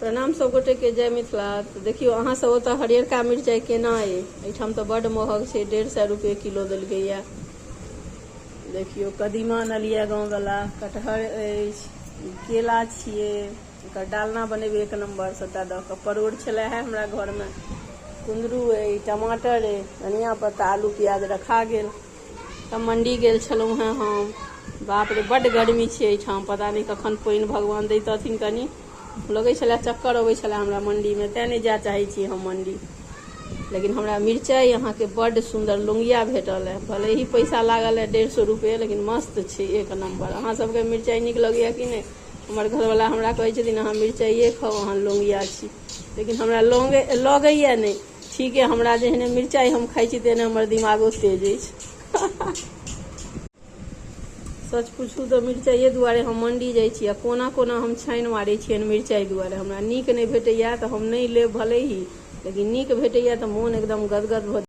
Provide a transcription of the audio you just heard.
प्रणाम सब गोटे के, जय मिथिला। तऽ देखियौ, अहाँ सब ओतऽ हरियरका मिरचाइ केना अइ? एहिठाम तऽ बड्ड महग छै, 150 रुपए किलो देलकैया। देखियौ, कदीमा अनलियै गाँववला, कटहर अछि, केला छियै, एकर डालना बनेबै एक नम्बर सबटा दऽ कऽ। परोड़ छलै हे हमरा घरमे, कुन्दरू अइ, टमाटर अइ, धनिया पत्ता, आलू प्याज रखा गेल। तब मंडी गेल छलहुँ हेँ हम। बाप रे, बड्ड गर्मी छै एहिठाम, पता नहि कखन पानि भगवान दैतथिन। कनि लगै छलै चक्कर अबै छलै हमरा मंडीमे, तेँ नहि जाय चाहै छी हम मंडी। लेकिन हमरा मिरचाइ अहाँके बड्ड सुन्दर लोंगिया भेटल है। भले ही पैसा लागल है 150 रुपए, लेकिन मस्त छै, एक नम्बर। अहाँ सबके मिरचाइ नीक लगैया कि नहि? हमर घरवला हमरा कहै छथिन, अहाँ मिरचाइए खाउ, अहाँ लोंगिया छी। लेकिन हमरा लौंगे लगैया नहि। ठीक है, हमरा जेहने मिरचाइ हम खाइ छी, तेहने हमर दिमागो तेज अछि। सच पूछू तऽ मिरचाइए दुआरे हम मंडी जाइ छी आ कोना कोना हम छानि मारै छियनि मिरचाइ दुआरे। हमरा नीक नहि भेटैया तऽ हम नहि लेब भले ही, लेकिन नीक भेटैया तऽ मोन एकदम गदगद भऽ